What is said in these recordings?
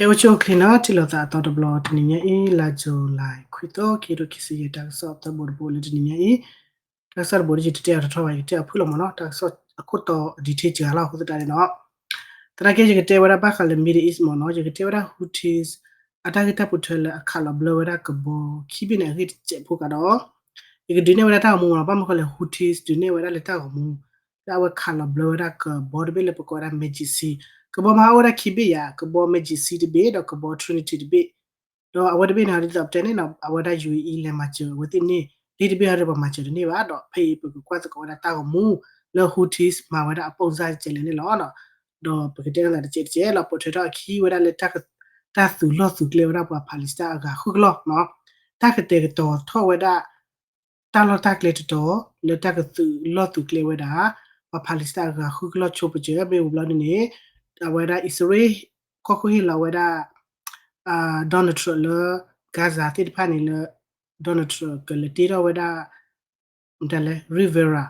ကဲ အိၣ်ဆူၣ်အိၣ်ချ့နီၤ, ထံၣ်လိာ်သးအသီတဘျီ တနံၤညါအံၤ လါ July ခွံသီ ခံကထိခံဆံယဲၢ် တၢ်ကစီၣ်သၢဘိတဘိလၢတနံၤညါအံၤ, တၢ်ကစီၣ်တဘိဒ်ယတတဲအီၤထီထီဘၣ် ယကတဲအီၤဖုၣ်လီၤမ့ၢ်နီၤ, တၢ်ကစီၣ်အခိၣ်တီ detail စှၤလီၤအဃိသတးန့ၣ်နီၤ, သနာ်က့ ယကတဲဝဲဒၣ်ဘၣ်ဃးလၢ Middle East မ့ၢ်နီၤ, ယကတဲဝဲဒၣ် Houthis အတၢ်ဂ့ၢ်တၢ်ပိာ်ထွဲလၢအခးလီၤဘျၢဝဲဒၣ်ကဘီခံဘ့ၣ်န့ၣ် အဂ့ၢ်တစဲးဖိကဒီး ယကဒုးနဲၣ်ဝဲဒၣ်တၢ်ဂီၤမူမ့ၢ်နီၤ, ဘၣ်မနုၤဃိလဲၣ် Houthis ဒုးနဲၣ်ဝဲဒၣ်လၢတၢ်ဂီၤမူ လၢအဝဲခးလီၤဘျၢဝဲဒၣ်ကဘီတဘ့ၣ်လၢပကိးဝဲဒၣ် Magic Sea, ကဘီမ့ၢ်ဟးအိၣ်ဝဲဒၣ်ခံဘ့ၣ်ယၤ, ကဘီ Magic Sea တဘ့ၣ် ဒီးကဘီ Trinity တဘ့ၣ်, ဒီးအဝဲတဘ့ၣ်န့ၣ်ဟီဒ်သိးပတဲန့ၣ်နီၤ, အဝဲဒၣ် ယူၣ်အ့ လဲၤမၤစၢၤအဝဲသ့ၣ်န့ၣ်, လ့တဘ့ၣ်ဟီဒ်ပှၤမၤစၢၤတန့ၢ်ဘၣ်, ဒီးဖဲအံၤပကကွၢ်သကိးဝဲဒၣ်တၢ်ဂီၤမူ လၢ Houthis မၤဝဲဒၣ်အပိၢ်စၢ်ကဲလဲၣ်န့ၣ်လီၤ. ဒီးပကတဲနသးတစဲးတစဲးလီၤ, ပိာ်ထွဲထီၣ်အခံဝဲဒၣ်လၢ တၢ်သူၣ်လီၢ်သူၣ်ကျဲဝဲဒၣ်ပှၤ Palestine အဂၤဃုကလီၢ်နီၤ, တၢ်ကတဲာ်ကတီၤထီၣ်ဝဲဒၣ် တၢ်လီၢ်တၢ်ကျဲတတီၤ လၢတၢ်ကသူၣ်လီၢ်သူၣ်ကျဲဝဲဒၣ် ပှၤ Palestine အဂၤဃုကလီၢ်ဆိပစၢၤ မ့ၢ်ဝံၤဘျီန့ၣ်န့ၣ်, အဝဲဒၣ်အံၣ်စရ့လး ကီၢ်ခိၣ်ဟ့ၣ်လီၤဝဲဒၣ် Donald Trump လၢ Gaza သ့ၣ်တဖၣ်န့ၣ်လၢ Donald Trump ကလဲၤတ့ထီၣ်ဝဲဒၣ် မတၤလဲၣ် Riviera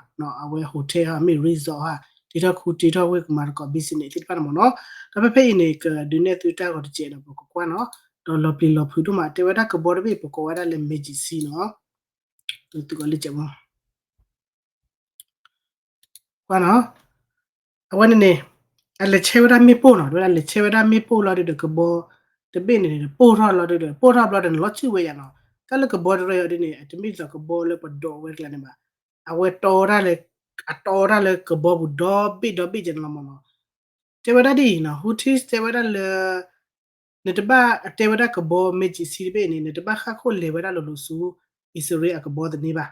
အဝဲ hotel ဟီ မ့ၢ် resort ဟီ တ့ထီၣ်ခူတ့ထီၣ်ဝ့ၢ်ကမၤသကိး business သ့ၣ်တဖၣ်န့ၣ်မ့ၢ်နီၤ, ဒီးဖဲဖဲအံၤန့ၣ် ကဒုးနဲၣ်သုတၢ်ဂီၤတစဲးဒီးပကကွၢ်နီၤ, ဒီးလီၤပျံၤလီၤဖုးဒိၣ်မး တဲဝဲဒၣ်ကဘီတဘ့ၣ် ပကိးဝဲဒၣ်လၢ Magic Sea နီၤ, သုကလၢကဲးမ ကွၢ်နီၤ, အဝဲန့ၣ်န့ၣ် အလဲၤဆဲးဝဲဒၣ်မ့ၣ်ပိၢ်နီၤ, တဲဝဲဒၣ်လဲၤဆဲးဝဲဒၣ်မ့ၣ်ပိၢ်လီၤဒုဒီး ကဘီတဘ့ၣ်န့ၣ်န့ၣ် ပိၢ်ထီၣ်လီၤဒုဒီး ပိၢ်ထီၣ်ဘျီဒီးန့ၣ် လီၤစုၣ်ဝဲယၤနီၤ, တၢ်လၢကဘီတရၢအံၤဒ်န့ၣ် အတမ့ၢ်ဒ်သိးကဘီလၢပဒိးဝဲတကျါန့ၣ်ဘၣ်, အဝဲတီဝဲဒၣ်လၢ အတီဝဲဒၣ်လၢကဘီပူၤဒီဘ့ၣ်ဒီဘ့ၣ်ကဲန့ၣ်လီၤမ့ၢ်နီၤ, တဲဝဲဒၣ်ဒ်အံၤနီၤ, Houthis တဲဝဲဒၣ်လၢ နတဘၣ်တဲဝဲဒၣ်ကဘီ Magic Sea တဘ့ၣ်န့ၣ် နတဘၣ်ဃၣ်ခိၣ်လဲၤဝဲဒၣ်လိၤလိၤဆူ အံၣ်စရ့လးအကဘီသန့ဘၣ်,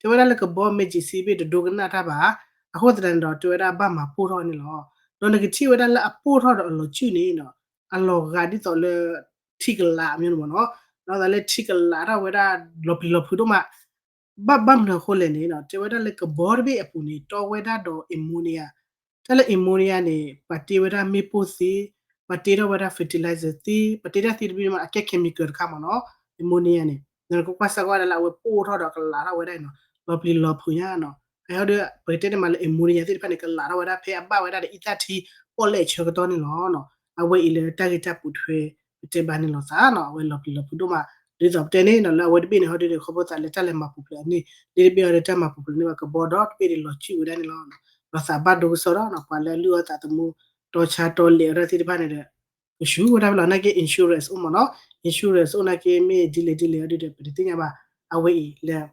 တဲဝဲဒၣ်လၢကဘီ Magic Sea တဘ့ၣ်တဒိကနၣ်တၢ်ဘၣ်, အဃိသတးန့ၣ်ဒီး တဲဝဲဒၣ်ဘၣ်မၤပိၢ်ထီၣ်န့ၣ်လီၤ, ဒီးနကထံၣ်ဝဲဒၣ်လၢအပိၢ်ထီၣ်ဒီးအလီၤစုၣ်န့ၣ်နီၤ, အလီၤဂာ်ဒ်သိးလၢ ထံကလးမ့ၢ်န့ၣ်မ့ၢ်နီၤ, ဒီးသးလၢထံကလးထီၣ်ဝဲဒၣ်လီၤပျံၤလီၤဖုးဒိၣ်မး ဘၣ်မနုၤအဃိလဲၣ်န့ၣ် တဲဝဲဒၣ်လၢကဘီတဘ့ၣ်အပူၤန့ၣ် တီဝဲဒၣ်ဒီး ammonia, တၢ်လၢ ammonia န့ၣ် ပှၤတ့ဝဲဒၣ်မ့ၣ်ပိၢ်သ့, ပှၤတ့ထီၣ်ဝဲဒၣ် fertilizer သ့, ပှၤတ့တၢ်သ့တဘ့ၣ်မး အကဲ chemical တခါမ့ၢ်နီၤ, ammonia န့ၣ် နကကွၢ်စၢ်ကွၢ်ဒၣ်လၢအဝဲပိၢ်ထီၣ်ဒီးကလးထီၣ်ဝဲဒၣ်နီၤ, လီၤပျံၤလီၤဖုးညါနီၤ, အဟီဒီး ပကတဲန့ၣ်မးလၢ ammonia သ့ၣ်တဖၣ်န့ၣ် ကလးထီၣ်ဝဲဒၣ်ဖဲအဘၣ်ဝဲဒၣ်ဒီးအံသၣ်ထံ ပီၣ်လဲၣ်ဆၢကတီၢ်န့ၣ်လီၤ. အဝဲအံၤလၢတၢ်ဂ့ၢ်တၢ်ပိာ်ထွဲ ပတဲဘၣ်န့ၣ်လီၤသးနီၤ, အဝဲလီၤပျံၤလီၤဖုးဒိၣ်မး, ဒ်သိးပတဲန့ၣ်နီၤ လၢအဝဲတဘ့ၣ်န့ၣ် ဟီဒ်န့ၣ် ခီဖျိသးလၢတၢ်လဲၤမၤပူၤဖျဲးအန့ၣ် ဒ်တဘ့ၣ်ဟီဒ်တၢ်မၤပူၤဖျဲးန့ၢ်ဘၣ်ကဘီဒီးတဘ့ၣ်ဒီးလီၤစုၣ်ဝဲဒၣ်န့ၣ်လီၤ. ဒီးသးဘၣ်ဒိကစီဒီနီၤ ပှၤလၢအလုၢ်အီၣ်သးသမူ တီဆါတီလဲးအီၤတၢ်သ့ၣ်တဖၣ်န့ၣ်ဒီး ကဆူၣ်ဝဲဒၣ်ဖဲလီၤ နာ်က့ insurance အိၣ်မ့ၢ်နီၤ, insurance အိၣ်နာ်က့ မ့ၢ်ဒ်လဲၣ်ဒ်လဲၣ်အီၤဒ်ဒီး ပတသ့ၣ်ညါဘၣ်, အဝဲအံၤလၢ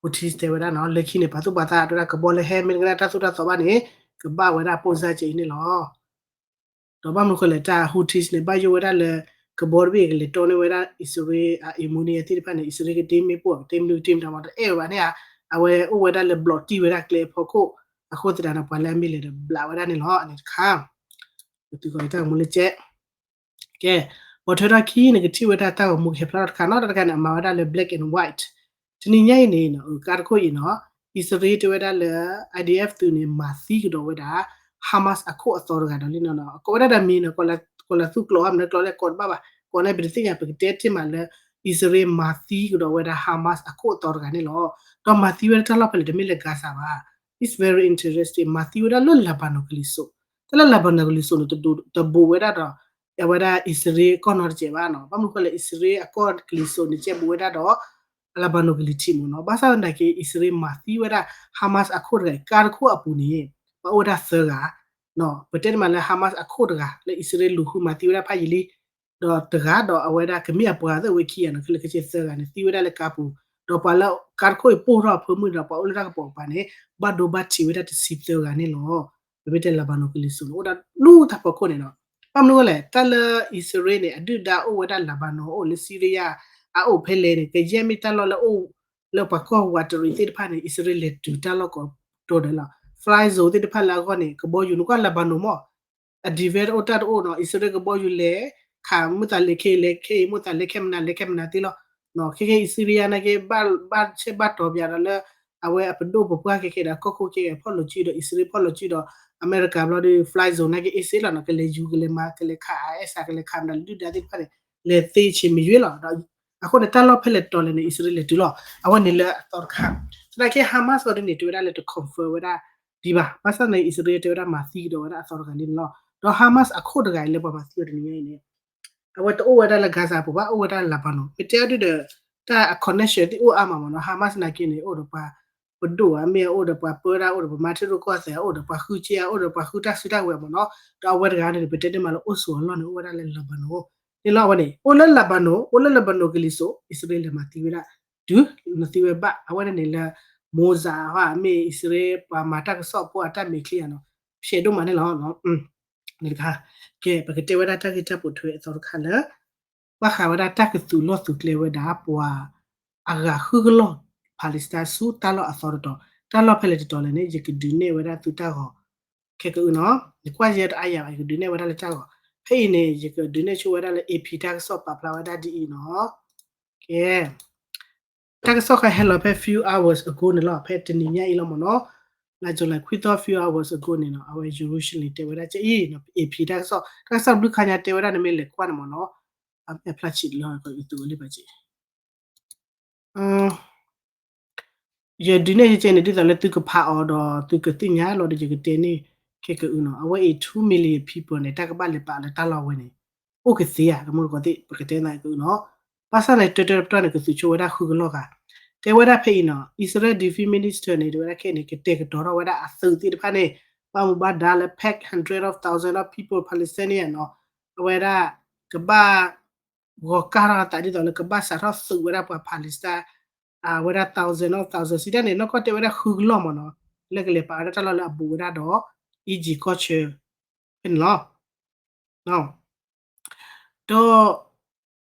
Houthis တဲဝဲဒၣ်နီၤ, လၢခံန့ၣ် ပှၤသူၣ်ပှၤသးတဲဝဲဒၣ်ကဘီလၢဟဲမ့ၢ်တကနၣ်တၢ်သိၣ်တၢ်သီဘၣ်န့ၣ် ကဘၣ်ဝဲဒၣ်ပိၢ်စၢ်ကဲအံၤန့ၣ်လီၤ. ဒီးဘၣ်မနုၤဃိလဲၣ် တၢ် Houthis န့ၣ် ဘၣ်ယိၣ်ဝဲဒၣ်လၢ ကဘီတဘ့ၣ်ကလဲၤတီန့ၢ်ဝဲဒၣ် အံၣ်စရ့လးအ ammonia သ့ၣ်တဖၣ်န့ၣ် အံၣ်စရ့လးကတ့မ့ၣ်ပိၢ် ကတ့မနုၤကတ့မတၤမး တအဲၣ်ဝဲဘၣ်န့ၣ်ဧါ, အဝဲအိၣ်ဝဲဒၣ်လၢဘျီးတံၢ်ဝဲဒၣ်ကျဲအဖီခိၣ်, အဃိသတးန့ၣ် ပှၤလၢအမ့ၢ်လဲၤဒီးဘျးဝဲဒၣ်န့ၣ်လီၤ. အန့ၣ်တခါ ပသုးကီးတၢ်ဂီၤမူလၢကဲ ကဲ, ပိာ်ထွဲထီၣ်ခံန့ၣ် ကထံၣ်ဝဲဒၣ်တၢ်ဂီၤမူကဟဲဖျါထီၣ်တခါနီၤ, တၢ်တခါန့ၣ် အမၤဝဲဒၣ်လၢ black and white, တနံၤညါအံၤန့ၣ် ကါတခိၣ်အံၤနီၤ, အံၣ်စရ့လးတဲဝဲဒၣ်လၢ IDF သုးန့ၣ် မၤသံကဒီးဝဲဒၣ် Hamas အခိၣ်အသီတဂၤဒီးလံနီၤ, ကိးဝဲဒၣ်ဒီးမံၤနီၤ, ကိးလၢသူကျိာ်အါမး နကျိာ်လဲၣ်ကိးတဘၣ်ဘၣ်, ကိးန့ၣ်ပတသ့ၣ်ညါ ပကတဲတ့ၢ်မးလၢ အံၣ်စရ့လးမၤသံကဒီးဝဲဒၣ် Hamas အခိၣ်အသီတဂၤန့ၣ်လီၤ. ဒီးမၤသံဝဲဒၣ်တၢ်လီၢ်ဖဲလဲၣ် တမ့ၢ်လၢ Gaza ဘၣ်, it's very interesting, မၤသံဝဲဒၣ်လၢ Lebanon ကလံၤစိး, တၢ်လၢ Lebanon ကလံၤစိးန့ၣ် တဘူးဝဲဒၣ်ဒီး အဝဲဒၣ်အံၣ်စရ့လးအကီၢ်နီတစဲးဘၣ်နီၤ, ဘၣ်မနုၤဃိလဲၣ် အံၣ်စရ့လးအကီၢ်ကလံၤစိးန့ၣ် ကဲဘူးဝဲဒၣ်ဒီး Lebanon ကလံၤထံးမ့ၢ်နီၤ, ဘၣ်ဆၣ်သနာ်က့ အံၣ်စရ့လးမၤသံဝဲဒၣ် Hamas အခိၣ်တဂၤအံၤ ကါတခိၣ်အပူၤန့ၣ် ပှၤအိၣ်ဝဲဒၣ်သၢဂၤ, ပတဲတ့ၢ်မးလၢ Hamas အခိၣ်တဂၤ လၢအံၣ်စရ့လးလူၤဃုမၤသံဝဲဒၣ်ဖးယံာ်လံ ဒီးတဂၤဒီးအဝဲဒၣ်ကမ့ၢ်အပှၤသၢဝဲခံဂၤနီၤ, ခဲလၢာ်ခဲဆ့သၢဂၤန့ၣ် သံဝဲဒၣ်လၢကါပူၤ, ဒီးပှၤလၢကါတခိၣ်အံၤပိၢ်ထီၣ်အဖၢမုၢ်ဒီး ပှၤအိၣ်လၢတၢ်ကပိာ်ကပၤန့ၣ် ဘၣ်ဒိဘၣ်ထံးဝဲဒၣ်တဆံသၢဂၤန့ၣ်လီၤ. ပမ့ၢ်တဲ Lebanon ကလံၤစိးန့ၣ် အိၣ်ဒၣ်လူတၢ်ဖီခိၣ်န့ၣ်နီၤ, ဘၣ်မနုၤလဲၣ် တၢ်လၢအံၣ်စရ့လးန့ၣ် အဒုၣ်ဒါအိၣ်ဝဲဒၣ် Lebanon အိၣ်လၢ Syria အအိၣ်ဖဲလဲၣ်န့ၣ် ကယဲၢ်မ့ၢ်တၢ်လီၢ်လၢအိၣ်လၢပှၤကီၢ်ဝးတရံးသ့ၣ်တဖၣ်န့ၣ် အံၣ်စရ့လးလဲၤတုၤတၢ်လီၢ်ကိးတီၤဒဲးလီၤ, fly zone သ့ၣ်တဖၣ်လၢအဂီၢ်န့ၣ် ကဘီယူၤန့ၣ်ကွၢ် Lebanon မ့ၢ် အ defense အိၣ်တၢ်တအိၣ်နီၤ, အံၣ်စရ့လးကဘီယူၤလဲၤခး မုၢ်သးလဲၤခဲအံၤလဲၤခဲအံၤ မုၢ်သးလဲၤခဲမနၤလဲၤခဲမနၤသ့လီၤ. ခဲကဲ အံၣ်စရ့လးနာ်က့ ဘၣ်ဆဲးဘၣ်တီၤပၠးဒီးလၢ အဝဲအပဒိၣ်ပပှၢ်ခဲကဲဒီး ကီၢ်ခိၣ်ခဲကဲ ဖီၣ်လိာ်စုဒီး အံၣ်စရ့လးဖီၣ်လိာ်စုဒီး အမဲရကၤဘျီဒီး fly zone နာ်က့ အ့စ့လီၤနီၤ, ကလဲၤယူၤကလဲၤမၤ ကလဲၤခး အအဲၣ်စး ကလဲၤခးမနၤ ဒုၣ်ဒါသ့ၣ်တဖၣ်န့ၣ် လဲၤသ့ဆံးမ့ၢ်ယွ့လီၤ. အဃိန့ၣ် တၢ်လီၢ်ဖဲလဲၣ်တီၤလဲၣ်န့ၣ် အံၣ်စရ့လးလဲၤတုၤလီၤ. အဝဲန့ၣ်လၢအသီတခါ, သနာ်က့ Hamas အီၤဒ်န့ၣ် တဲဝဲဒၣ်လၢတ confirm ဝဲဒၣ်ဒံးဘၣ်, ဘၣ်ဆၣ်သနာ်က့ အံၣ်စရ့လးတဲဝဲဒၣ်မၤသံကဒီးဝဲဒၣ်အသီတဂၤန့ၣ်လီၤ. ဒီး Hamas အခိၣ်တဂၤအံၤလၢပှၤမၤသံအီၤတနံၤညါအံၤန့ၣ် အဝဲတအိၣ်ဝဲဒၣ်လၢ Gaza အပူၤဘၣ်, အိၣ်ဝဲဒၣ်လၢ Lebanon မ့ၢ်တဲအီၤဒုဒီး တၢ်အ connection သ့ၣ်အိၣ်အါမးမ့ၢ်နီၤ. Hamas နာ်က့န့ၣ် အိၣ်ဒီးပှၤပဒိၣ်ဧါ, မ့ၢ်အိၣ်ဒီးပှၤပၢတၢ်, အိၣ်ဒီးပှၤမၤထံရူၢ်ကီၢ်သဲး, အိၣ်ဒီးပှၤဃုစ့ဧါ, အိၣ်ဒီးပှၤဃုတၢ်စုတၢ်ဝဲၤမ့ၢ်နီၤ. ဒီးအဝဲတဂၤန့ၣ် ပတဲန့ၢ်မးလၢအိၣ်ဆိးအလီၢ်န့ၣ် အိၣ်ဝဲဒၣ်လၢ Lebanon န့ၣ်လီၤ. အဝဲန့ၣ် အိၣ်လၢ Lebanon, အိၣ်လၢ Lebanon ကလံၤစိး အံၣ်စရ့လးလဲၤမၤသံဝဲဒၣ် တုၤနသံဝဲဘၣ်. အဝဲန့ၣ်န့ၣ်လၢ Mossad မ့ၢ်အံၣ်စရ့လးပှၤမၤတၢ်ကစီၣ်ဖိအတၢ်မဲာ်ချံဧါနီၤ, ဖျဲးဒိၣ်မးန့ၣ်လီၤ. တခါ, ကဲ ပကတဲဝဲဒၣ်တၢ်ဂ့ၢ်တၢ်ပိာ်ထွဲအသီတခါလၢ ဘၣ်ဃးဝဲဒၣ်တၢ်ကသုးလီၢ်သုးကျဲဝဲဒၣ်ပှၤ အဂၤဃုကလီၢ် Palestine ဆူတၢ်လီၢ်အသီတတီၤ, တၢ်လီၢ်ဖဲလဲၣ်တတီၤလဲၣ်န့ၣ် ယကဒုးနဲၣ်ဝဲဒၣ်သုတၢ်ဂီၤ ခဲကအုနီၤ, ယကွၢ်ယဲတအါယၤဘၣ် ယကဒုးနဲၣ်ဝဲဒၣ်လၢတၢ်ဂီၤ. ဖဲအံၤန့ၣ် ယကဒုးနဲၣ်ဆိဝဲဒၣ်လၢ AP တၢ်ကစီၣ်ပာ်ဖျါဝဲဒၣ်ဒ်အံၤနီၤ. ကဲ တၢ်ကစီၣ်ခါဟဲလီၤဖဲ few hours ago န့ၣ်လီၤ, ဖဲတနံၤညါအံၤလီၤမ့ၢ်နီၤ, လါ July ခွံသီ few hours ago န့ၣ်နီၤ, အဝဲ Jerusalem တဲဝဲဒၣ်ကအံၤနီၤ, AP တၢ်ကစီၣ်, တၢ်ကစီၣ်တဘျုးခါညါတဲဝဲဒၣ် နမ့ၢ်လဲၤကွၢ်န့ၣ်မ့ၢ်နီၤ, အဖျါဆံးလီၤ ကသုးလံဘၣ်က့ ယဒုးနဲၣ်ကဲန့ၣ် ဒ်သိးလၢသုကဖးအီၤဒီး သုကသ့ၣ်ညါလီၤဒီး ယကတဲန့ၢ်ခဲကအုနီၤ, အဝဲအံၤ two million people န့ၣ် တၢ်ကဘၣ်လဲၤပာ်လၢတၢ်လီၢ်ဝဲန့ၣ် အိၣ်ကသ့ဧါ, တမူတကိးသ့ၣ် ပကတဲနၤကအုနီၤ. ဘၣ်ဆၣ်န့ၣ် တၢတၢပတီၢ်န့ၣ် ကသုးဆိဝဲဒၣ်ဃုကလီၢ်ဂၤ, တဲဝဲဒၣ်ဖဲအံၤနီၤ, Israel Defense Minister န့ၣ် တဲဝဲဒၣ်ခဲအံၤန့ၣ် ကတဲာ်ကတီၤထီၣ်ဝဲဒၣ်အသုးသ့ၣ်တဖၣ်န့ၣ် ဘၣ်မူဘၣ်ဒါလၢ pack hundred of thousand of people Palestinian နီၤ, အဝဲဒၣ် ကဘၣ် ဂီၤကၢ်ထီၣ်အသးဒ်သိးလၢကဘၣ်စးထီၣ်သုးဝဲဒၣ်ပှၤ Palestine အဝဲဒၣ် thousand of thousand စံးတၢ်န့ၣ် နီၢ်ကီၢ်တဲဝဲဒၣ်ဃုကလီၢ်မ့ၢ်နီၤ, လၢကလဲၤပာ်ဝဲဒၣ်တၢ်လီၢ်လၢအဘူးဝဲဒၣ်ဒီး Egypt ကီၢ်ဆၢ ဖဲန့ၣ်လီၤ. ဒီး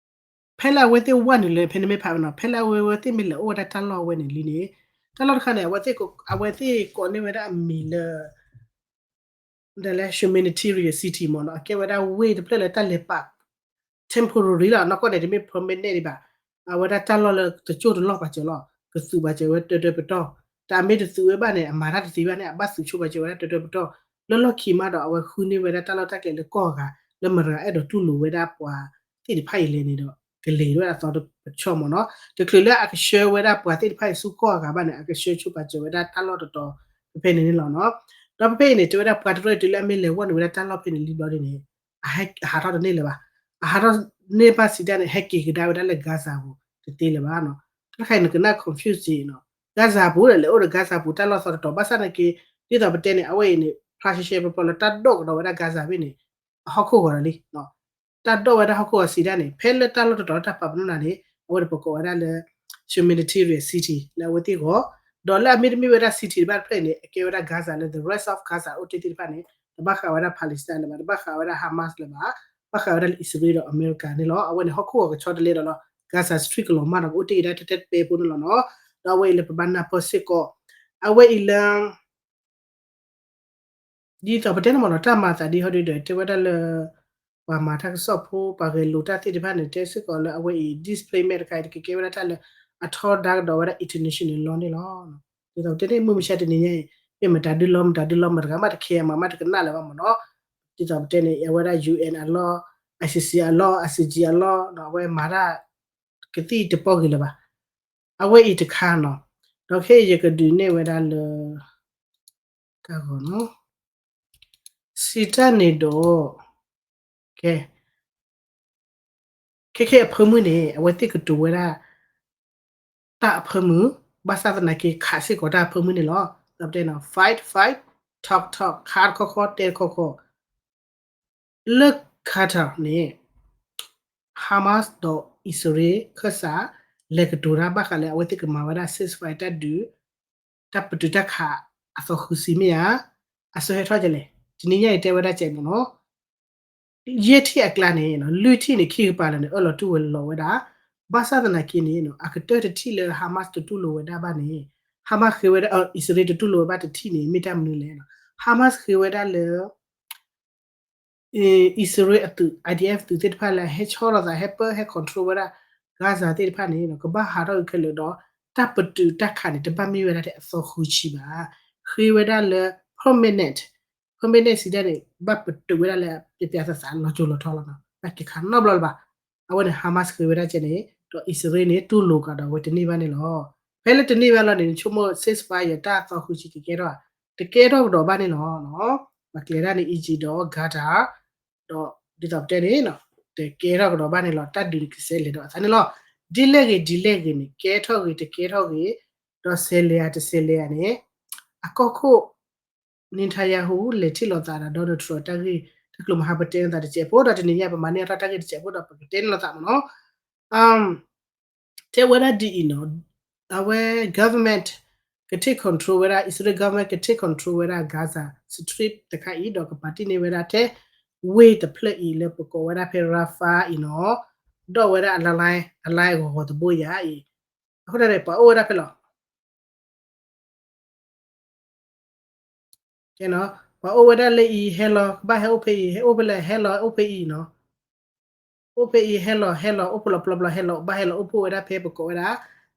ဖဲလၢအဝဲသ့ၣ်ဝဲနုာ်လၢ ဖဲန့ၣ်မ့ၢ်ဖးဝဲနီၤ, ဖဲလၢအဝဲသ့ၣ်မ့ၢ်လဲၤအိၣ်ဝဲဒၣ်တၢ်လီၢ်ဝဲန့ၣ်လံန့ၣ်, တၢ်လီၢ်တခါန့ၣ် အဝဲသ့ၣ်ကိးန့ၢ်ဝဲဒၣ်အမံၤလၢ ဒ်လဲၣ် humanitarian city မ့ၢ်နီၤ, အကဲဝဲဒၣ်ဝ့ၢ်တဖျၢၣ်လၢတၢ်လဲၤပာ် temporary လီၤ, နီၢ်ကီၢ်န့ၣ် တမ့ၢ် permanent ဒံးဘၣ်, အဝဲဒၣ်တၢ်လီၢ်လၢတစိၢ်တလီၢ်ပာ်စၢၤလီၤ, ကသုးပာ်စၢၤဝဲတၢတၢပတီၢ်, တၢ်မ့ၢ်တသုးဝဲဘၣ်န့ၣ် အမၤတၢ်တသ့ဘၣ်န့ၣ် အဘၣ်သုးဆိပာ်စၢၤဝဲဒၣ်တၢတၢပတီၢ်, လၢလီၢ်ခံမးဒီး အဝဲဃုန့ၢ်ဝဲဒၣ်တၢ်လီၢ်တၢ်ကျဲလၢကီၢ်အဂၤ လၢမတၤတဂၤအဲၣ်ဒိးတူၢ်လိာ်ဝဲဒၣ်ပှၤသ့ၣ်တဖၣ်အံၤလဲၣ်န့ၣ်ဒီး ကလဲၤဝဲဒၣ်အသီတပတီၢ်မ့ၢ်နီၤ, တချုးလၢအကဆှၢဝဲဒၣ်ပှၤသ့ၣ်တဖၣ်အံၤဆူကီၢ်အဂၤဘၣ်န့ၣ် အကဆှၢဆိပာ်စၢၤဝဲဒၣ်တၢ်လီၢ်တတီၤ ဖဲဖဲန့ၣ်န့ၣ်လီၤနီၤ. ဒီးဖဲဖဲအံၤန့ၣ် တဲဝဲဒၣ်ပှၤတရၢအံၤတုၤလၢအမ့ၢ်လဲၤဝဲနုာ်ဝဲဒၣ်တၢ်လီၢ်ဖဲန့ၣ်လံဘျီဒ်န့ၣ် အဟးထီၣ်တန့ၢ်လၢၤဘၣ်, အဟးထီၣ်န့ၢ်ဘၣ်စံးဒၣ်န့ၣ် ဟဲက့ၤကဒါဝဲဒၣ်လၢ Gaza ပူၤ တသ့လၢၤဘၣ်နီၤ. တၢ်တခါအံၤနကနၣ် confuse နီၤ, Gaza ပူၤဒီး လဲၤအိၣ်ဒီး Gaza ပူၤတၢ်လီၢ်သီတတီၤ ဘၣ်ဆၣ်နာ်က့ ဒ်သိးပတဲန့ၣ် အဝဲအံၤန့ၣ် ဖျါရှဲရှဲပျီပျီလၢတၢ်ဒိၣ်ကဒီးဝဲဒၣ် Gaza ဖဲန့ၣ် အဟီၣ်ခိၣ်ဂီၤဒီးလံ တၢ်ဒိၣ်ဝဲဒၣ်ဟီၣ်ခိၣ်ဂီၤစံးဒၣ်န့ၣ် ဖဲလၢတၢ်လီၢ်တတီၤလၢတၢ်ပာ်ပနီၣ်နၤန့ၣ် အဝဲန့ၣ်ပကိးဝဲဒၣ်လၢ humanitarian city လၢအဝဲသ့ၣ်ဂီၢ်, ဒီးလၢအမ့တမ့ၢ်ဝဲဒၣ် city တဖၣ်တဖျၢၣ်အံၤန့ၣ် အကဲဝဲဒၣ် Gaza လၢ the rest of Gaza အိၣ်တ့ၢ်သ့ၣ်တဖၣ်န့ၣ် တဘၣ်ဃးဝဲဒၣ် Palestine လၢၤဘၣ်, တဘၣ်ဃးဝဲဒၣ် Hamas လၢၤဘၣ်, ဘၣ်ဃးဝဲဒၣ်လၢ Israel ဒီး America န့ၣ်လီၤ. အဝဲန့ၣ်ဟီၣ်ခိၣ်ဂီၤကဆီတလဲဒီးလီၤ Gaza Strip ကလီၤမၢ်ဒီး ကအိၣ်တ့ၢ်ကဒါထဲထဲတပဲဖိန့ၣ်လီၤနီၤ. ဒီးအဝဲအံၤလၢပဘၣ်နၢ်ပၢၢ်စ့ၢ်ကီး အဝဲအံၤလၢ ဒ်သိးပတဲန့ၣ်မ့ၢ်နီၤ တၢ်မၤသးဒ်ဟီဒ်ဒီး တဲဝဲဒၣ်လၢ ပှၤမၤတၢ်ကစီၣ်ဖိ ပှၤဂဲၤလိာ်တၢ်သ့ၣ်တဖၣ်န့ၣ် တဲစ့ၢ်ကီးလၢအဝဲအံၤ displacement တခါအံၤ တကကဲဝဲဒၣ်တၢ်လၢ အထီဒါကဒီးဝဲဒၣ် international law န့ၣ်လီၤ. ဒ်သိးပတဲန့ၣ် မုၢ်မဆါတနံၤညါအံၤ မ့ၢ်မတၤဒုလီၤ မတၤဒုလီၤ မတၤတဂၤမးတခဲအံၤ မၤမးတကနၣ်လၢၤဘၣ်မ့ၢ်နီၤ. ဒ်သိးပတဲန့ၣ် အဝဲဒၣ် UN အလီၢ် ICC အလီၢ် ICJ အလီၢ် ဒီးအဝဲမၤတၢ် ကသံၣ်တပီၢ်ဂ့ၤလၢၤဘၣ်. အဝဲအံၤတခါနီၤ, ဒီးခဲအံၤယကဒုးနဲၣ်ဝဲဒၣ်လၢ တၢ်ဂီၤနီၤ, စံးတၢ်န့ၣ်ဒီး ကဲ ခဲခဲအဖၢမုၢ်န့ၣ် အဝဲသ့ၣ်ကတိၤဝဲဒၣ် တၢ်အဖၢမုၢ်, ဘၣ်ဆၣ်သနာ်က့ ခးစ့ၢ်ကီးတၢ်အဖၢမုၢ်န့ၣ်လီၤ. ဒီးပတဲနီၤ fight fight, talk talk, ခးတခီခီ တဲတခီခီ လၢ Qatar န့ၣ် Hamas ဒီးအံၣ်စရ့လး ခၢၣ်စး လဲၤကတိၤတၢ်ဘၣ်ဃးလၢအဝဲသ့ၣ်ကမၤဝဲဒၣ် ceasefire တၢ်ဒုး တၢ်ပတုာ်တၢ်ခးအသီဃုဆံမ့ၢ်ဧါ, အဆၢဟဲထီၣ်ကလဲၣ်, တနံၤညါအံၤတဲဝဲဒၣ်ကဲမ့ၢ်နီၤ ယဲၢ်ထံၣ်အကျါန့ၣ် လွံၢ်ထံၣ်န့ၣ် ခံကပၤလၢာ်န့ၣ် အၢၣ်လီၤတူၢ်ဝဲလီၤဝဲဒၣ်, ဘၣ်ဆၣ်သနာ်က့န့ၣ် အကတၢၢ်တထံၣ်လၢ Hamas တတူၢ်လိာ်ဝဲဒၣ်ဘၣ်န့ၣ်, Hamas ဃ့ဝဲဒၣ် အံၣ်စရ့လးတတူၢ်လိာ်ဝဲဘၣ်တထံၣ်န့ၣ် မ့ၢ်တၢ်မနုၤလဲၣ်, Hamas ဃ့ဝဲဒၣ်လၢ အံၣ်စရ့လးအသုး IDF သုးသ့ၣ်တဖၣ်လၢဟဲဆီလီၤသး ဟဲပၢ ဟဲ control ဝဲဒၣ် Gaza သ့ၣ်တဖၣ်န့ၣ် ကဘၣ်ဟးထီၣ်ခဲလၢာ်ဒီး တၢ်ပတုာ်တၢ်ခးန့ၣ် တဘၣ်မ့ၢ်ဝဲဒၣ်ထဲအသီဃုဆံဘၣ်. ဃ့ဝဲဒၣ်လၢ permanent, permanent စံးဒၣ်န့ၣ် ဘၣ်ပတုာ်ဝဲဒၣ်လၢ ပျးပျးသးသးလီၤစိၤလီၤထီလီၤနီၤ, ဘၣ်က့ၤခးနီတဘျီလၢၤဘၣ်. အဝဲန့ၣ် Hamas ဃ့ဝဲဒၣ်ကဲန့ၣ် ဒီးအံၣ်စရ့လးန့ၣ် တူၢ်လိာ်ကဒီးဝဲတန့ၢ်ဘၣ်န့ၣ်လီၤ. ဖဲလၢတန့ၢ်ဘၣ်လီၤန့ၣ် နဆိကမိၣ် ceasefire တၢ်သီဃုဆံကကဲထီၣ်, တကဲထီၣ်ကဒီးဘၣ်န့ၣ်လီၤ. ပှၤကျဲၤဒၣ်န့ၣ် Egypt ဒီး Qatar ဒီးဒ်သိးပတဲန့ၣ် ကဲထီၣ်ကဒီးဘၣ်န့ၣ်လီၤ. တၢ်ဒုးန့ၣ်ကဆဲးလဲၤဒီးအသးန့ၣ်လီၤ. ဒ်လဲၣ်ဂ့ၤဒ်လဲၣ်ဂ့ၤန့ၣ် ကဲထီၣ်ဂ့ၤတကဲထီၣ်ဂ့ၤ ဒီးဆဲးလဲၤဧါတဆဲးလဲၤဧါန့ၣ် အကီၢ်ခိၣ် Netanyahu လဲၤထံၣ်လိာ်သးဒီး Donald Trump တၢ်ဂ့ၢ်တၢ်ကျိၤမဟါ ပတဲလိာ်သးတစဲးဖိဒီး တနံၤညါပမၤန့ၢ်အထီၣ်တၢ်ဂ့ၢ်တစဲးဖိဒီး ပကတဲန့ၢ်လိာ်သးမ့ၢ်နီၤ. တဲဝဲဒၣ်ဒ်အံၤနီၤ, အဝဲ government က take control ဝဲဒၣ် Israel government က take control ဝဲဒၣ် Gaza Strip တခါအံၤ ဒီးကပာ်တ့ၢ်န့ၢ်ဝဲဒၣ်ထဲ ဝ့ၢ်တဖျၢၣ်အံၤ လၢပကိးဝဲဒၣ်ဖဲ Rafah အံၤနီၤ, ဒီးဝဲဒၣ်အလါ အလါဂီၤဂီၤတဘိယၤအံၤ, အဃိန့ၣ် ပှၤအိၣ်ဝဲဒၣ်ဖဲလီၤ. ပှၤအိၣ်ဝဲဒၣ်လၢအံၤ ဟဲလီၤ ကဘၣ်ဟဲအိၣ်ဖဲအံၤ, ဟဲအိၣ်ဖဲလဲၣ် ဟဲလီၤအိၣ်ဖဲအံၤနီၤ, အိၣ်ဖဲအံၤ ဟဲလီၤ ဟဲလီၤအိၣ်ဖဲလီၤ ဘျီဘျီဟဲလီၤ ဘၣ်ဟဲလီၤအိၣ်ဖဲဝဲဒၣ်ဖဲပကိးဝဲဒၣ်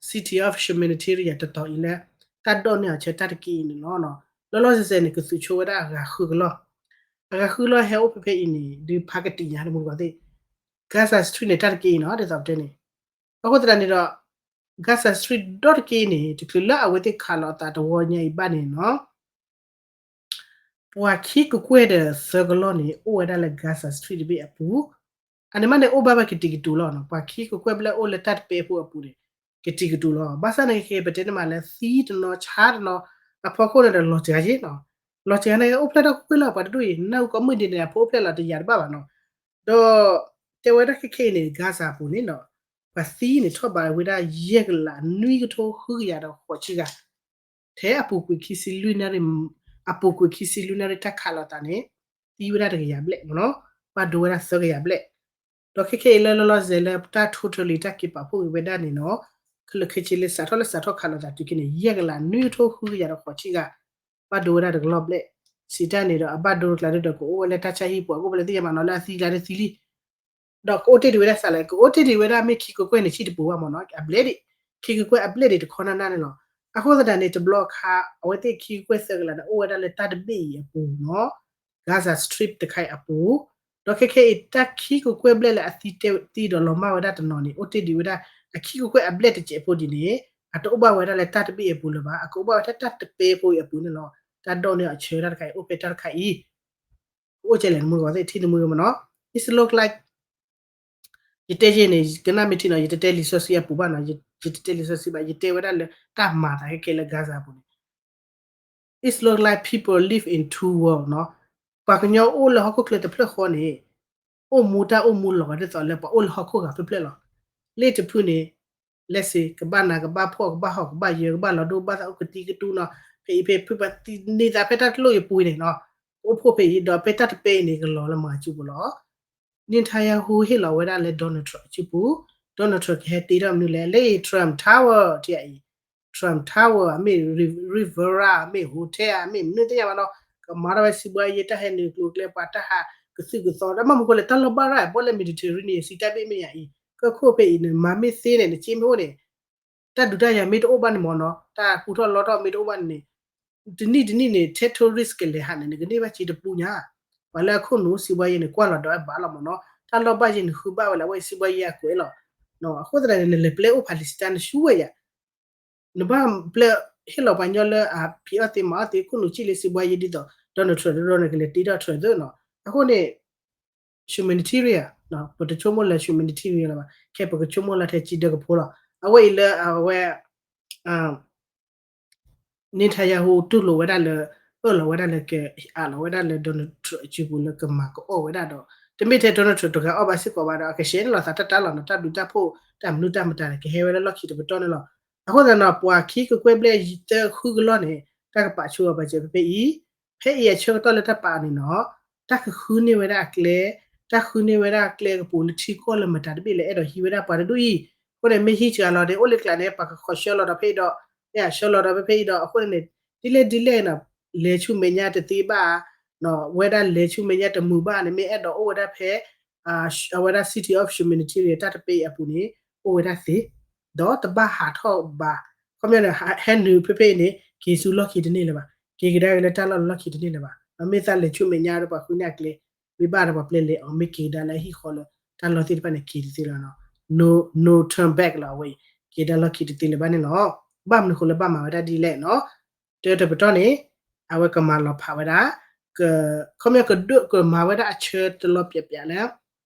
City of Humanitarian တတီၤအံၤလၢ တၢ်ဒိးန့ၢ်အီၤဆၢတၢ်တက့ၢ်အံၤန့ၣ်လီၤ. လီၤလီၤဆဲးဆဲးန့ၣ် ကသုးဆိဝဲဒၣ်အဂၤဃုကလီၢ်, အဂၤဃုကလီၢ်ဟဲအိၣ်ဖဲဖဲအံၤန့ၣ် ဒုးဖးကတံာ်ညါတမူတကိးသ့ၣ် Gaza Strip န့ၣ် တၢ်တက့ၢ်အံၤနီၤ ဒ်သိးပတဲန့ၣ်, အဃိသတးန့ၣ်ဒီး Gaza Strip ဒီတက့ၢ်န့ၣ် တချုးလၢအဝဲသ့ၣ်ခးလီၤအသးတဝီညါအံၤဘၣ်န့ၣ်နီၤ ပှၤခံကကွဲၢ်ဒီးသၢကလီၢ်န့ၣ် အိၣ်ဝဲဒၣ်လၢ Gaza Strip တဘ့ၣ်အပူၤ, အန့ၣ်မးန့ၣ် အိၣ်ဘၣ်ဝဲကတံာ်ကတူာ်လီၤနီၤ, ပှၤခံကကွဲၢ်ဘျဲၣ်အိၣ်လၢတၢ်တပဲအပူၤအပူၤန့ၣ် ကတံာ်ကတူာ်လီၤ. ဘၣ်ဆၣ်န့ၣ်က့ ပတဲန့ၣ်မးလၢသံတနီၤဆါတနီၤ အဖီခိၣ်န့ၣ်ဒီးလီၤစှၤယ့ၣ်နီၤ, လီၤစှၤန့ၣ် အိၣ်ဖျဲၣ်ထီၣ်ကွ့ၢ်လီၤ ပှၤတဒူၣ်အံၤ နၢ်ဟူကိးမုၢ်ဒ်န့ၣ် အဖိအိၣ်ဖျဲၣ်လီၤတယာ်တဘၣ်ဘၣ်နီၤ, ဒီး တဲဝဲဒၣ်ခဲခဲအံၤန့ၣ် Gaza အပူၤန့ၣ်နီၤ, ပှၤသံန့ၣ်ထီၣ်ဘးဝဲဒၣ်ယဲၢ်ကလးနွံကထိဃုကယၤဒီးဃိးဆံဂၤ ထဲအပူၤကွံာ်ခံဆံလွံၢ်နၣ်ရံၣ်, အပူၤကွံာ်ခံဆံလွံၢ်နၣ်ရံၣ်တၢ်ခးလိာ်သးန့ၣ် သံဝဲဒၣ်တကယၤဘျဲၣ်မ့ၢ်နီၤ, ဘၣ်ဒိဝဲဒၣ်သၢကယၤဘျဲၣ်, ဒီးခဲခဲအံၤလၢလီၤလီၤဆဲးဆဲးလၢတၢ် totally တၢ်က့ၤပာ်ဖှိၣ်က့ၤဝဲဒၣ်န့ၣ်နီၤ, ခဲလၢာ်ခဲဆ့လၢစးထီၣ်လၢစးထီၣ်ခးလိာ်သးတုၤခဲန့ၣ် ယဲၢ်ကလးနွံကထိဃုကယၤဒီးဃိးဆံဂၤ ဘၣ်ဒိဝဲဒၣ်တကလီၢ်ဘျဲၣ်, စံးတၢ်န့ၣ်ဒီး အဘၣ်ဒိတကျါဒ်ဒီးကအိၣ်ဝဲလၢတၢ်ဆါဟံၣ်ပူၤ အကအိၣ်ဖဲလဲၣ်သ့ၣ်ညါဘၣ်နီၤ လၢအသံကျါဒ်သံလံ ဒီးကအိၣ်တ့ၢ်ဒံးဝဲဒၣ်သးလဲၣ်, ကအိၣ်တ့ၢ်ဒံးဝဲဒၣ်မ့ၢ်ခံကကွဲၢ်န့ၣ် ဆံတပူၤဘၣ်မ့ၢ်နီၤ, အဘျဲၣ်ဒံး, ခံကကွဲၢ်အဘျဲၣ်ဒံးတခီနၢ်နၢ်န့ၣ်လီၤ. အဃိသတးန့ၣ် တဘျီခါ အဝဲသ့ၣ်ခံကကွဲၢ်သၢကလးန့ၣ် အိၣ်ဝဲဒၣ်လၢတၢ်တဘ့ၣ်အံၤအပူၤနီၤ, Gaza Strip တခါအံၤအပူၤ, ဒီးခဲခဲအံၤ တၢ်ခံကကွဲၢ်ဘျဲၣ်လၢအသံတဲသံဒီးလီၤမၢ်ဝဲဒၣ်တနီၤန့ၣ် အိၣ်တ့ၢ်ဒံးဝဲဒၣ် အခံကကွဲၢ်အဘျဲၣ်တစဲးဖိဒ်န့ၣ် အတအိၣ်ဘၣ်ဝဲဒၣ်လၢတၢ်တဘ့ၣ်အပူၤလၢၤဘၣ်, အကအိၣ်ဘၣ်ဝဲဒၣ်တၢ်တပဲဖိအံၤအပူၤန့ၣ်လီၤ. တၢ်ဒိးန့ၢ်အီၤဆၢတၢ်တခါအံၤ အိၣ်ဖဲတၢ်တခါအံၤ ကအိၣ်ကဲလဲၣ် နမုၢ်ဂီၤသ့ၣ် ထံၣ်နမုၢ်ဂီၤမ့ၢ်နီၤ, It look like ယတဲယဲန့ၣ် ကနၣ်မ့ၢ်ထံနီၤ ယတတဲလံာ်စီဆှံအပူၤဘၣ်နီၤ, ယတတဲလံာ်စီဆှံဘၣ် ယတဲဝဲဒၣ်လၢတၢ်မၤသးခဲခဲလၢ Gaza အပူၤန့ၣ် It look like people live in two world နီၤ, ပှၤကညီအိၣ်လၢဟီၣ်ခိၣ်ချၢတဖျၢၣ်ဃီန့ၣ် အိၣ်မူတၢ်အိၣ်မူလီၤဂာ်ဒ်သိးလၢပှၤအိၣ်လၢဟီၣ်ခိၣ်ဂၤဖျၢၣ်ဖျၢၣ်လီၤ. လ့ၣ်တဖုန့ၣ် let's say ကဘၣ်နးကဘၣ်ဖှီၣ် ကဘၣ်ဟီၣ်ကဘၣ်ယၢၤ ကဘၣ်လီၤဒိဘၣ်သးအိၣ်ကတံကတူနီၤ, ဖဲအံၤဖဲဖုပှၤသံန့ၢ်သးဖဲတၢ်တလိၣ်အံၤပူၤန့ၣ်နီၤ, ကအိၣ်ဖှိၣ်ဖဲအံၤ ဒီးဖဲတၢ်တပဲအံၤန့ၣ် ကလီၤလၢမၤစုပူၤလီၤ. Netanyahu ဟ့ၣ်လီၤဝဲဒၣ်လၢ Donald Trump အစုပူၤ, Donald Trump ကဟဲတ့ထီၣ်မနုၤလဲၣ်, လၢ Trump Tower ထံအံၤ Trump Tower မ့ၢ် Riviera မ့ၢ် hotel မ့ၢ်မနုၤသ့ၣ်ညါဘၣ်နီၤ, ကမၤထီၣ်ဝဲစံးဘှါယဲ တၢ်ဟဲနုာ်ကျိၤကျဲ ပှၤတၢ်ဟးကသုၣ်ကသီ တၢ်မၤမူခိၣ်လဲၣ် တၢ်လီၢ်ဘၣ်ရၣ် ဘီၣ်လဲၣ် Mediterranean စံးတၢ်ဘ့ၣ်မ့ၢ်ယၤအံၤ ကီၢ်ခိၣ်ဖဲအံၤန့ၣ် မၤမ့ၢ်သ့န့ၣ် နစ့မ့ၢ်အိၣ်န့ၣ် တၢ်ဒုးတၢ်ယၤမ့ၢ်တအိၣ်ဘၣ်န့ၣ်မ့ၢ်နီၤ တၢ်ပူထီၣ်လီထီၣ်မ့ၢ်တအိၣ်ဘၣ်န့ၣ် တနံၣ်တနံၣ်န့ၣ် terrorist ကလဲၤဟးန့ၣ် နကန့ၢ်ဘၣ်စ့တပူညါ, ပှၤလၢအခိၣ်နူာ်စံးဘှါယဲန့ၣ် ကွၢ်လီၤဒီးအဘၣ်လီၤမ့ၢ်နီၤ, တၢ်လီၢ်ဘၣ်ယဲန့ၣ် ဃုဘၣ်ဝဲလၢအဝဲစံးဘှါယဲအကွဲးလီၤ, အဃိသတးန့ၣ် နလဲၤပျဲအိၣ် Palestine နဆူဝဲယၤ နဘၣ်ပျဲဟ့ၣ်လီၤပှၤကညီလၢအဖံးအီၣ်သ့မၤအီၣ်သ့ ခိၣ်နူာ်စံၣ်လၢစံးဘှါယဲဒ်သိး Donald Trump ဒ်သိးန့ၣ် ကလဲၤတ့ထီၣ် Trump သ့နီၤ, အဃိန့ၣ် humanitarian ပတဆိကမိၣ်လၢ humanitarian လၢၤဘၣ်, ခဲပကဆိကမိၣ်လၢထဲစံးဒၢကဖိလီၤ, အဝဲအံၤလၢအဝဲ Netanyahu တူၢ်လိာ်ဝဲဒၣ်လၢ အၢၣ်လီၤဝဲဒၣ်လၢက အးလီၤဝဲဒၣ်လၢ Donald Trump အစုပူၤလၢကမၤကအီၣ်ဝဲဒၣ်ဒီး တမ့ၢ်ထဲ Donald Trump တဂၤအီၣ်ဘၣ်စ့ၢ်ကီးဘၣ်ဒီး အကရှဲန့ၣ်လီၤသးတၢ်တၢ်လီၤနီၤ, တၢ်ဘျုးတၢ်ဖှိၣ် တၢ်မနုၤတၢ်မတၤန့ၣ် ကဟဲဝဲလၢလီၢ်ခံတပတီၢ်န့ၣ်လီၤ. အဃိသတးနီၤ ပှၤခံကကွဲၢ်ဘျဲၣ်သၢဃုကလီၢ်န့ၣ် တၢ်ကပာ်ဆိအီၤပာ်စၢၤဖဲဖဲအံၤ, ဖဲအံၤအဆၢကတီၢ်လၢတၢ်ပာ်န့ၣ်နီၤ, တၢ်ကဃုန့ၢ်ဝဲဒၣ်အကျဲ, တၢ်ဃုန့ၢ်ဝဲဒၣ်အကျဲကပူၤလၢထံကီၢ်လၢမတၤတဘ့ၣ်လၢအဲၣ်ဒိးဟံးဝဲဒၣ်ပှၤတဒူၣ်အံၤ, အဃိန့ၣ် မ့ၢ်ဟံးစှၤလီၤဒီး အိၣ်လၢကျးန့ၣ် ပှၤကခီဆှၢလီၤဒီးဖဲအံၤဒီး, မ့ၢ်အဆှၢလီၤဒီးဖဲဖဲအံၤဒီး အဃိန့ၣ်န့ၣ် ဒ်လဲၣ်ဒ်လဲၣ်နီၤ, လဲၤဆူမဲာ်ညါတသ့ဘၣ်, ဝဲဒၣ်လဲၤဆူမဲာ်ညါတမုာ်ဘၣ်န့ၣ် မ့ၢ်အဲၣ်ဒိးအိၣ်ဝဲဒၣ်ဖဲ အဝဲဒၣ် City of Humanitarian တၢ်တပဲအံၤအပူၤန့ၣ် အိၣ်ဝဲဒၣ်သ့, ဒီးတဘၣ်ဟးထီၣ်ဘၣ်, ခီပညီန့ၣ် ဟဲနုာ်ဖဲဖဲအံၤန့ၣ် က့ၤဆူလီၢ်ခံတန့ၢ်လၢၤဘၣ်, က့ၤကဒါက့ၤလၢတၢ်လီၢ်လၢလီၢ်ခံတန့ၢ်လၢၤဘၣ်, မ့ၢ်သးလဲၤဆူမဲာ်ညါဒီးပှၤဃုန့ၢ်အကျဲ, မ့ၢ်ဘၣ်ဒီးပှၤပျဲလဲၤအီၤ မ့ၢ်က့ၤကဒါလၢအဟံၣ်ဃီလၢ တၢ်လီၢ်သ့ၣ်တဖၣ်န့ၣ် က့ၤတသ့လၢၤနီၤ, no, no turn back လီၤ အဝဲအံၤ, က့ၤဒၣ်လီၢ်ခံတသ့လၢၤဘၣ်န့ၣ်လီၤ. ဘၣ်မနုၤဃိလၢဘၣ်မၤဝဲဒၣ်ဒ်လဲၣ်နီၤ, တၢတပတီၢ်န့ၣ် အဝဲကမၤလီၤဖးဝဲဒၣ်, ခီပညီကဒိၣ်ကမၤဝဲဒၣ်အဆၢတလီၤပျးပျးလၢ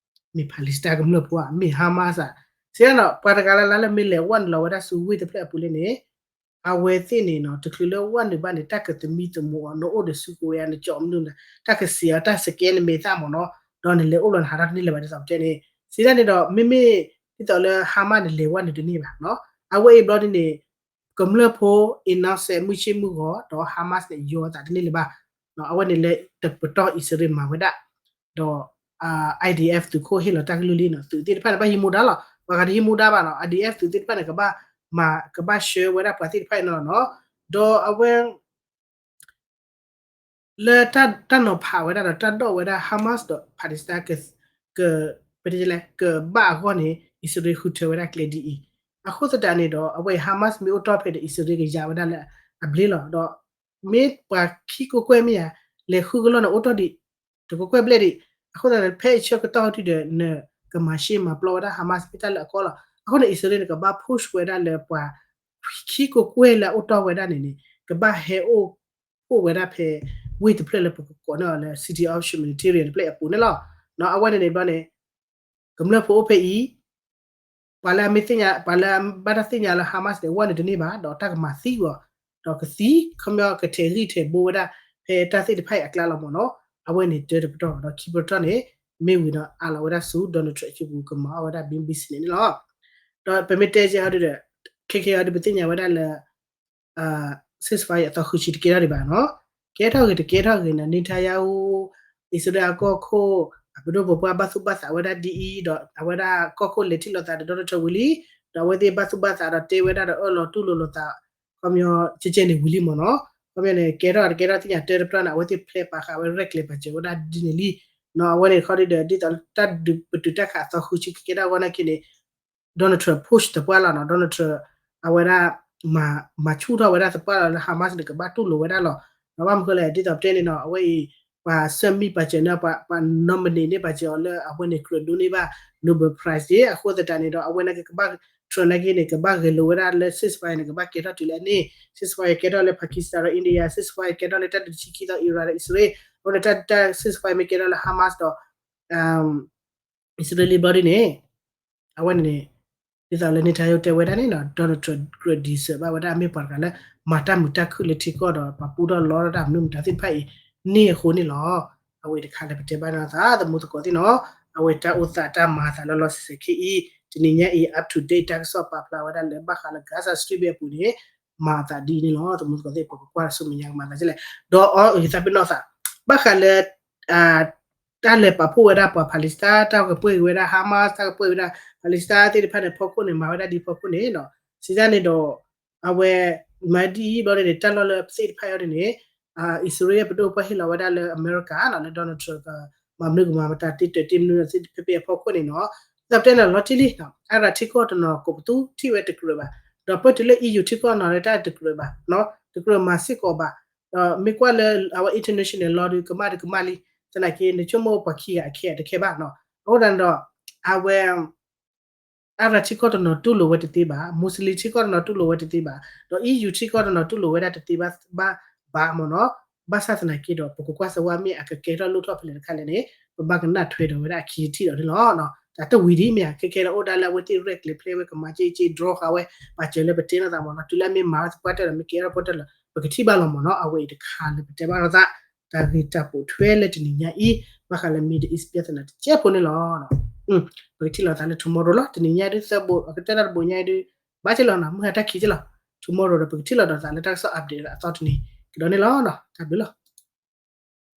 မ့ၢ် Palestine ကမျၢၢ်ဖိဧါ, မ့ၢ် Hamas ဧါ, စံးဒ်နီၤ ပှၤတဂၤလၢ်လၢ်လၢမ့ၢ်လဲၤဝဲနုာ်လီၤဝဲဒၣ်ဆူဝ့ၢ်တဖျၢၣ်အပူၤလဲၣ်န့ၣ် အဝဲသ့ၣ်န့ၣ်နီၤ တချုးလၢဝဲနုာ်ဘၣ်န့ၣ် တၢ်ကသမံသမိးအီၤ နအိၣ်ဒီးစုကဝဲၤဧါ နကၠီမနုၤလဲၣ် တၢ်ကစံးအီၤ တၢ်စကဲနမဲာ်သၣ်မ့ၢ်နီၤ, ဒီးနလဲၤအိၣ်လီၤနဟးထီၣ်တန့ၢ်လၢၤဘၣ် ဒ်သိးပတဲန့ၣ်, စံးဒ်န့ၣ်ဒီး မ့မ့ၢ် ဒ်သိးလၢ Hamas န့ၣ်လဲၤဝဲနုာ်တန့ၢ်ဘၣ်နီၤ, အဝဲအံၤဘျီဒ်န့ၣ် ကမျၢၢ်ဖိ အ့နီၣ်စဲး မုၢ်ဆ့ၣ်မုၢ်ဂီၤ ဒီး Hamas န့ၣ် ယီၤအသးတန့ၢ်လၢၤဘၣ်, အဝဲန့ၣ်လၢတပတီၢ်အံၣ်စရ့လးမၤဝဲဒၣ်, ဒီး IDF သုးခိၣ်ဟ့ၣ်လီၤတၢ်ကလုၢ်လံနီၤ, သုးသ့ၣ်တဖၣ်န့ၣ် ဘၣ်ဟံးမူဒါလီၤ, ပှၤဂၤတဟံးမူဒါဘၣ်နီၤ, IDF သုးသ့ၣ်တဖၣ်န့ၣ် ကဘၣ်မၤ ကဘၣ်ဆှၢဝဲဒၣ်ပှၤသ့ၣ်တဖၣ်အံၤန့ၣ်လီၤနီၤ, ဒီးအဝဲ လၢတၢ်နီၤဖးဝဲဒၣ်ဒီးတၢ်ဒိးဝဲဒၣ် Hamas ဒီး Palestine က ပတဲလဲၣ် ကဘၣ်အဂီၢ်န့ၣ် အံၣ်စရ့လးဃုထၢဝဲဒၣ်ကျဲဒ်အံၤ, အဃိသတးန့ၣ်ဒီး အဝဲအံၤ Hamas မ့ၢ်အိၣ်တီၢ်ဖဲဒီး အံၣ်စရ့လးကယၤဝဲဒၣ်လၢအဘျ့လီၤ, ဒီးမ့ၢ်ပှၤခံကကွဲၢ်မ့ၢ်ဧါ, လဲၤဃုကလီၢ်န့ၣ် အိၣ်တီၢ်ဒံး တကကွဲၢ်ဘျဲၣ်ဒံး, အဃိသတးန့ၣ် ဖဲအံၤဆၢကတီၢ်ဒုဒီး နကမၤရှဲမၤပျီဝဲဒၣ် Hamas မ့ၢ်တၢ်လၢအကီလီၤ, အဃိန့ၣ် အံၣ်စရ့လးန့ၣ် ကဘၣ် push ဝဲဒၣ်လၢပှၤ ခံကကွဲၢ်လၢအအိၣ်တီၢ်ဝဲဒၣ်န့ၣ်န့ၣ် ကဘၣ်ဟဲအိၣ်ဖှိၣ်ဝဲဒၣ်ဖဲ ဝ့ၢ်တဖျၢၣ်လၢပကကိးန့ၢ်အီၤလၢ City of Humanitarian တဖျၢၣ်အပူၤန့ၣ်လီၤ. အဝဲန့ၣ်န့ၣ်ဘျီန့ၣ် ကမျၢၢ်ဖိအိၣ်ဖဲအံၤ ပှၤလၢအမ့ၢ်သ့ၣ်ညါ ပှၤလၢအဘၣ်တၢ်သ့ၣ်ညါလၢ Hamas န့ၣ် ဝဲန့ၣ်တန့ၢ်ဘၣ် ဒီးတၢ်ကမၤသံအီၤ ဒီးကသံ ခီပညီကထဲးဂံၢ်ထဲးဘိဝဲဒၣ် ဖဲတၢ်သ့ၣ်တဖၣ်အံၤအကျါလီၤမ့ၢ်နီၤ. အဝဲန့ၣ်တၢတပတီၢ် ဒီးခံပတီၢ်န့ၣ် မ့ၢ်ဝံၤဒီးအးလီၤဝဲဒၣ်ဆူ Donald Trump အစုပူၤ ကမၤအီၣ်ဝဲဒၣ် business န့ၣ်လီၤ. ဒီးပမ့ၢ်တဲကဲအီၤဒုဒီး ခဲခဲအီၤဒု ပသ့ၣ်ညါဝဲဒၣ်လၢ ceasefire အသီဃုဆံတကဲထီၣ်ဒံးဘၣ်နီၤ. ကဲထီၣ်ဂ့ၤတကဲထီၣ်ဂ့ၤန့ၣ် Netanyahu အံၣ်စရ့လးအကီၢ်ခိၣ် အပဒိၣ်ပပှၢ်ဘၣ်သူၣ်ဘၣ်သးဝဲဒၣ်ဒ်အံၤ ဒီးအဝဲဒၣ်ကီၢ်ခိၣ်လဲၤထံၣ်လိာ်သးဒီး Donald Trump ဝံၤလံ, ဒီးအဝဲသ့ၣ်ဘၣ်သူၣ်ဘၣ်သးဒီးတဲဝဲဒၣ်ဒီးအၢၣ်လီၤတူၢ်လိာ်လိာ်သး ခီပညီကဲကဲန့ၣ်ဝံၤလံမ့ၢ်နီၤ. ခီပညီန့ၣ် ကဲထီၣ်တကဲထီၣ်သ့ၣ်ညါတၢတပတီၢ်န့ၣ် အဝဲသ့ၣ်ဖျဲးပာ်ဃာ်ဝဲ ရဲၣ်ကျဲၤပာ်စၢၤဝဲဒၣ်ဒ်န့ၣ်လံ. အဝဲန့ၣ်ခီဒုဒီး ဒ်သိးတၢ်ဒုးပတုာ်တၢ်ခးအသီဃုဆံကကဲထီၣ်အဂီၢ်နာ်က့န့ၣ် Donald Trump push သပှၢ်လီၤနီၤ. Donald Trump အဝဲဒၣ် မၤဆူၣ်ထီၣ်ဝဲဒၣ်သပှၢ်လီၤလၢ Hamas န့ၣ် ကဘၣ်တူၢ်လိာ်ဝဲဒၣ်လီၤ. ဒီးဘၣ်မနုၤဃိလဲၣ် ဒ်သိးပတဲန့ၣ်နီၤ အဝဲအံၤ ပှၤ submit ပာ်စၢၤန့ၢ် ပှၤ nominate န့ၢ်ပာ်စၢၤအီၤလၢအဝဲန့ၣ် ကြၢးဒိးန့ၢ်ဘၣ် Nobel Prize အဃိသတးန့ၣ်ဒီး အဝဲနာ်က့ကဘၣ် Trump နာ်က့န့ၣ် ကဘၣ်ဂဲၤလိာ်ဝဲဒၣ်လၢ ceasefire န့ၣ် ကဘၣ်ကဲထီၣ်တုၤလၢအန့ၢ် ceasefire ကဲထီၣ်လၢ Pakistan ဒီး India, ceasefire ကဲထီၣ်လၢတၢ်ဒုးတဆံခံသီ Iran ဒီး အံၣ်စရ့လး, အဃိန့ၣ် တၢ် ceasefire မ့ၢ်ကဲထီၣ်လၢ Hamas ဒီး အံၣ်စရ့လးဘျီဒ်န့ၣ် အဝဲန့ၣ်န့ၣ် ဒ်သိးလၢ Netanyahu တဲဝဲဒၣ်န့ၣ်နီၤ Donald Trump ကြၢးဒံးစၢၤဘၣ်ဝဲဒၣ် မ့ၢ်ပှၤတဂၤလၢ မၤတၢ်မုာ်တၢ်ခုၣ်လၢထံကီၢ်ဒီး ပှၤပူထီၣ်လီထီၣ်တၢ်မနုၤမတၤသ့ၣ်တဖၣ်အံၤန့ၣ်အဃိန့ၣ်လီၤ. အဝဲတခါလၢပတဲဘၣ်န့ၣ်သး သမူသကိးသ့ၣ်နီၤ အဝဲတၢ်အိၣ်သးတၢ်မၤအသးလၢလီၤဆဲးဆဲးခဲအံၤ တနံၤညါအံၤ up to date တၢ်ကစီၣ်ပာ်ဖျါဝဲဒၣ်လၢဘၣ်ဃးလၢ Gaza Strip အပူၤန့ၣ် မၤအသးဒ်အံၤန့ၣ်လီၤ. သမူသကိးသ့ၣ် ပကကွၢ်ဆူမဲာ်ညါကမၤသးဒ်လဲၣ် ဒီးအီၤအံၤသးပ့ၤနီၢ်သး ဘၣ်ဃးလၢ တၢ်လဲၤပာ်ဖှိၣ်ဝဲဒၣ်ပှၤ Palestine တၢ်ကပှဲၤက့ၤဝဲဒၣ် Hamas တၢ်ကပှဲၤဝဲဒၣ် Palestine သ့ၣ်တဖၣ်န့ၣ် ဖီခိၣ်န့ၣ် မၤဝဲဒၣ်ဒ်ဖီခိၣ်န့ၣ်နီၤ စံးတၢ်န့ၣ်ဒီး အဝဲ မၤဒ်အံၤဘျီန့ၣ် တၢ်လီၢ်လၢပသ့ၣ်တဖၣ်အံၤန့ၣ် အံၣ်စရ့လးပဒိၣ်ပှၢ်ဟ့ၣ်လီၤဝဲဒၣ်လၢအမဲရကၤနီၤ လၢ Donald Trump ကမၤမနုၤကမၤမတၤတ့တၢးတ့မနုၤသ့ၣ်တဖၣ်အဖီခိၣ်န့ၣ်နီၤ သးပတဲန့ၣ်လီၤတံၢ်လံ အါရၤထံကီၢ်တနီၤကိးပသူထံၣ်ဝဲတကြၢးဘၣ် ဒီးပတုၤလၢ EU ထံကီၢ်နီၤလၢတၢ်တကြၢးဘၣ် တကြၢးမၤစ့ၢ်ကီးဘၣ် ဒီးမ့ၢ်ကွၢ်လၢအဝဲ international law ဒီး ကမၣ်ဒီးကမၣ်လံ သနာ်က့ နဆိကမိၣ်ပှၤခံဂၤအခဲအံၤတခဲဘၣ်နီၤ အဃိသတးန့ၣ်ဒီး အဝဲ အါရၤထံကီၢ်တနီၤတူၢ်လိာ်ဝဲတသ့ဘၣ်, Muslim ထံကီၢ်တနီၤတူၢ်လိာ်ဝဲတသ့ဘၣ်, ဒီး EU ထံကီၢ်တနီၤတူၢ်လိာ်ဝဲဒၣ်တသ့ဘၣ် ဘၣ် ဘၣ်မ့ၢ်နီၤ, ဘၣ်ဆၣ်သနာ်က့ဒီး ပကကွၢ်စၢၤဝဲမ့ၢ်အကကဲထီၣ်လိၣ်ထီၣ်ဖဲလဲၣ်တခါလဲၣ်န့ၣ် ပဘၣ်ကနၣ်ထွဲဒီးဝဲဒၣ်အခံထံၣ်ဒီးန့ၣ်လီၤ. တၢ်တဝံၤဒ်မ့ၢ်ဧါ ခဲခဲလၢအိၣ်ဒၣ်လၢအဝဲသ့ၣ်ရဲၣ်ကျဲၤဖျဲးဝဲကမၤက့က့ draw ဃာ်ဝဲ ပာ်စၢၤလၢပတဲလိာ်သးမ့ၢ်နီၤ, တုၤလၢအမ့ၢ်မၤဝဲသပှၢ်တၢၢ်ဒီး မ့ၢ်ကဲထီၣ်ပှၢ်တၢၢ်လၢ ပကထံၣ်ဘၣ်လီၤမ့ၢ်နီၤ, အဝဲအံၤတခါလၢပတဲဘၣ်လိာ်သး တၢ်ဂ့ၢ်တၢ်ပိာ်ထွဲလၢတနံၤညါအံၤ ဘၣ်ဃးလၢ Middle East ပြဿနာတကဲဖိန့ၣ်လီၤ. ပကထံၣ်လိာ်သးလၢ tomorrow လီၤ. တနံၤညါဒုးသၢဘိ အကတၢၢ်တၢ်တဘိညါဒုး ဘၣ်က့လီၤနီၤ, မုၢ်ဟါတၢ်ခံက့လီၤ. Tomorrow ဒီးပကထံၣ်လိာ်ဒီးသးလၢတၢ်ကစီၣ် update အသီတနံၤကဒီးန့ၣ်လီၤ. တၢ်ဘျုးလီၤ.